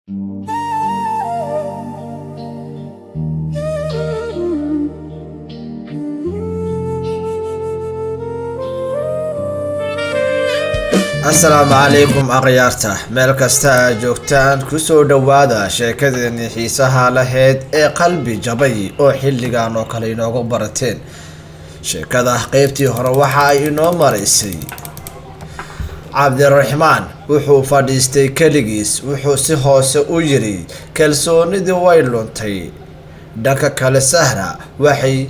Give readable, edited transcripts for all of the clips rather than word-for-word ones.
Asalaamu calaykum akhyaarta, meel kasta aad joogtaan, kusoo dhowaada sheekadeeni xiisaha lahayd ee Qalbi Jabay oo xilligan oo kale inoogu barateen. Sheekada qeybtii hore waxa ay inoo maraysay Cabdiraxmaan wuxuu fadhiistay keligiis. Wuxuu si hoose u yiri, "Kalsoonidii way luntay." Dhanka kale, Sahra waxay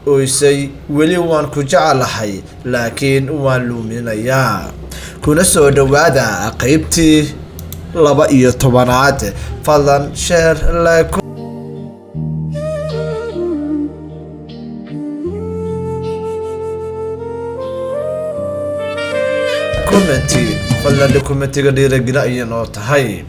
oysay, "Weli waan ku jeclahay, laakiin waan luminayaa." Kuna soo dhowaada qeybtii 12aad. Fadlan share, like, comment. Fadlan comment-iga dhiiragela ayay noo tahay.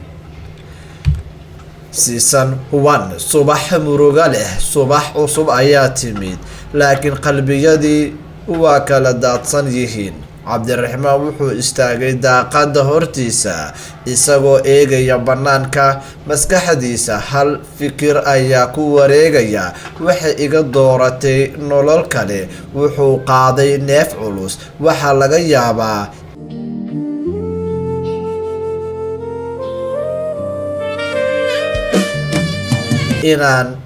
Season 1. Subax muruga leh. Subax cusub ayaa timid, laakiin qalbiyadii waa kala daadsan yihiin. Cabdiraxmaan wuxuu istaagay daaqadda hortiisa isagoo eegaya bannaanka. Maskaxdiisa hal fikir ayaa ku wareegaya: "Waxay iga dooratay nolol kale." Wuxuu qaaday neef culus. Waxaa laga yaabaa inaan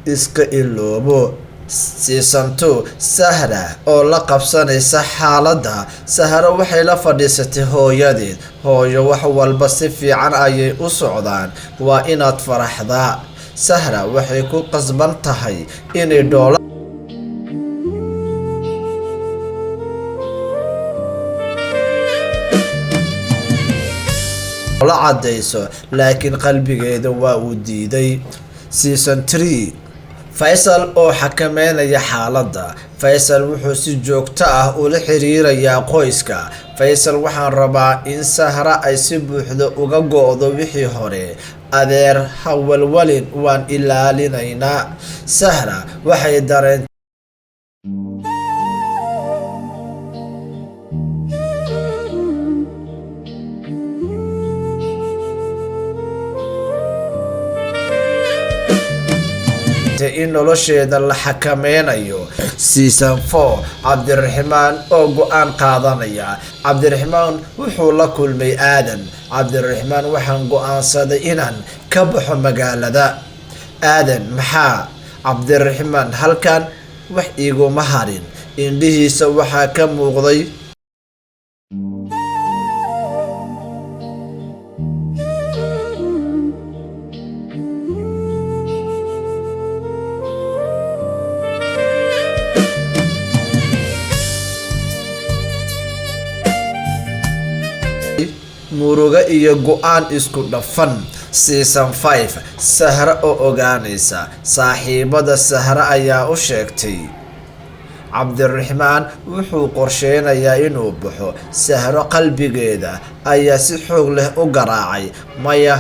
iska iloobo. Season 2. Sahra oo la qabsanaysa xaaladda. Sahra waxay la fadhiisatay hooyadeed. "Hooyo, wax walba si fiican ayay u socdaan, waa inaad faraxdaa." Sahra waxay ku qasban tahay inay dhoola la cadeyso, laakiin qalbigeeda waa uu diiday. Season 3. Faysal oo xakameynaya xaaladda. Faysal wuxuu si joogto ah ula xiriirayaa qoyska. Faysal: "Waxaan rabaa in Sahra ay si buuxda uga go'do wixii hore." "Adeer, ha walwalin, waan ilaalinaynaa." Sahra waxay dareen in nolosheeda la xakameynayo. Season 4. Cabdiraxmaan oo go-aan qaadanaya. Cabdiraxmaan wuxuu la kulmay Aadan. Cabdiraxmaan: "Waxaan go-aansaday inaan ka baxo magaalada." Aadan: "Maxaa?" Cabdiraxmaan: "Halkan wax iguma harin." Indhihiisa waxaa ka muuqday murugo iyo go-aan isku dhafan. Season 5. Sahra oo ogaanaysa. Saaxiibada Sahra ayaa u sheegtay Cabdiraxmaan wuxuu qorsheynayaa inuu baxo. Sahro qalbigeeda ayaa si xoog leh u garaacay. "Maya,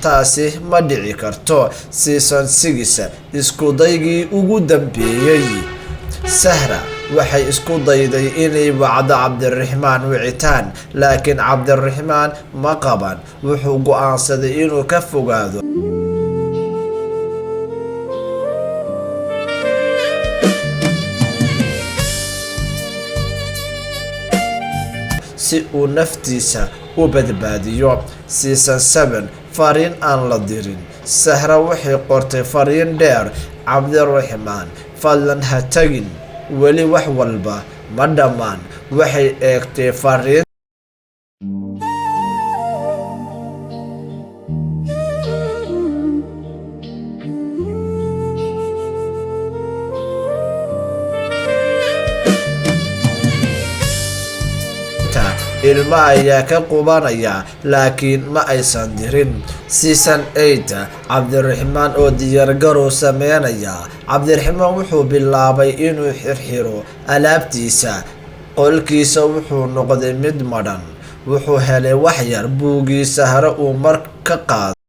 taasi ma dhici karto." Season 6. Isku daygii ugu dambeeyey. Sahra waxay isku dayday inay wacdo Cabdiraxmaan wicitaan, laakiin Cabdiraxmaan ma qaban. Wuxuu go-aansaday inuu ka fogaado si uu naftiisa u badbaadiyo. Season 7. Fariin aan la dirin. Sahra waxay qortay fariin dheer: "Cabdiraxmaan, fadlan ha tagin, weli wax walba ma dhammaan." Waxay eegtay fariin ilmo ayaa ka qubanaya, laakiin ma aysan dirin. Season 8. Cabdiraxmaan oo diyaargarow sameynaya. Cabdiraxmaan wuxuu bilaabay inuu xirxiro alaabtiisa. Qolkiisa wuxuu noqday mid madhan. Wuxuu helay wax yar, buuggii Sahre uu mar ka qaaday.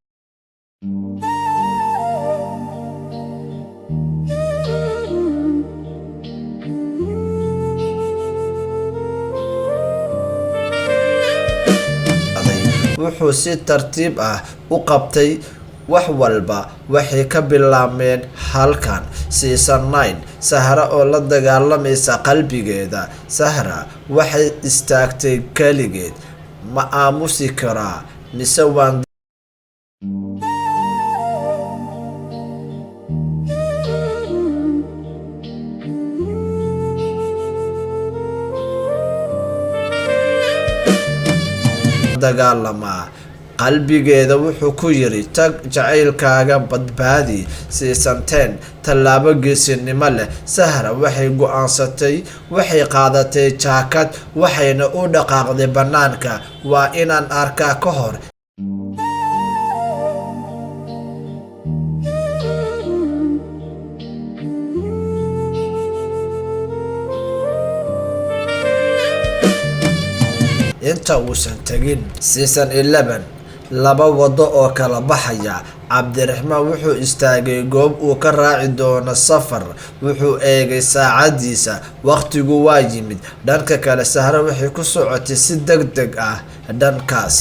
Wuxuu si tartiib ah u qabtay. Wax walba waxay ka bilaabmeen halkan. Season 9. Sahra oo la dagaalamaysa qalbigeeda. Sahra waxay istaagtay kaligeed. Ma aamusi karaa mise waan dagaalamaa? Qalbigeeda wuxuu ku yiri, tag, jacaylkaaga badbaadi. Season 10. Tallaabo geesinimo leh. Sahra waxay go'aansatay. Waxay qaadatay jaakad, waxayna u dhaqaaqday bannaanka. Waa inaan arkaa ka hor inta uusan tegin. Season 11. Laba wado oo kala baxaya. Cabdiraxmaan wuxuu istaagay goob uu ka raaci doono safar. Wuxuu eegay saacadiisa. Waqtigu waa yimid. Dhanka kale, Sahra waxay ku socotay si degdeg ah dhankaas.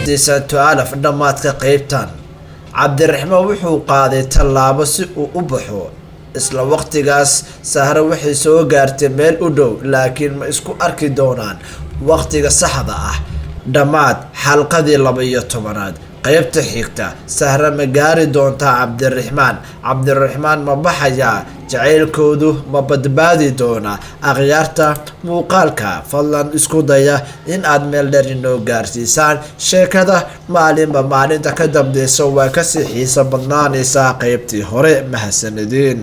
Season 12. Dhammaadka qeybtan. Cabdiraxmaan wuxuu qaaday tallaabo si uu u baxo. Isla waqtigaas, Sahre waxay soo gaartay meel u dhow, laakiin ma isku arki doonaan waqtiga saxda ah? Dhammaad xalqadii 12aad. Qeybta xigta, Sahre ma gaari doontaa Cabdiraxmaan? Cabdiraxmaan ma baxayaa? Jacaylkoodu ma badbaadi doonaa? Akhyaarta muuqaalka, fadlan isku daya in aad meel dheer inoo gaarsiisaan. Sheekada maalinba maalinta ka dambeysa waa kasii xiiso badnaanaysaa qeybtii hore. Mahadsanidin.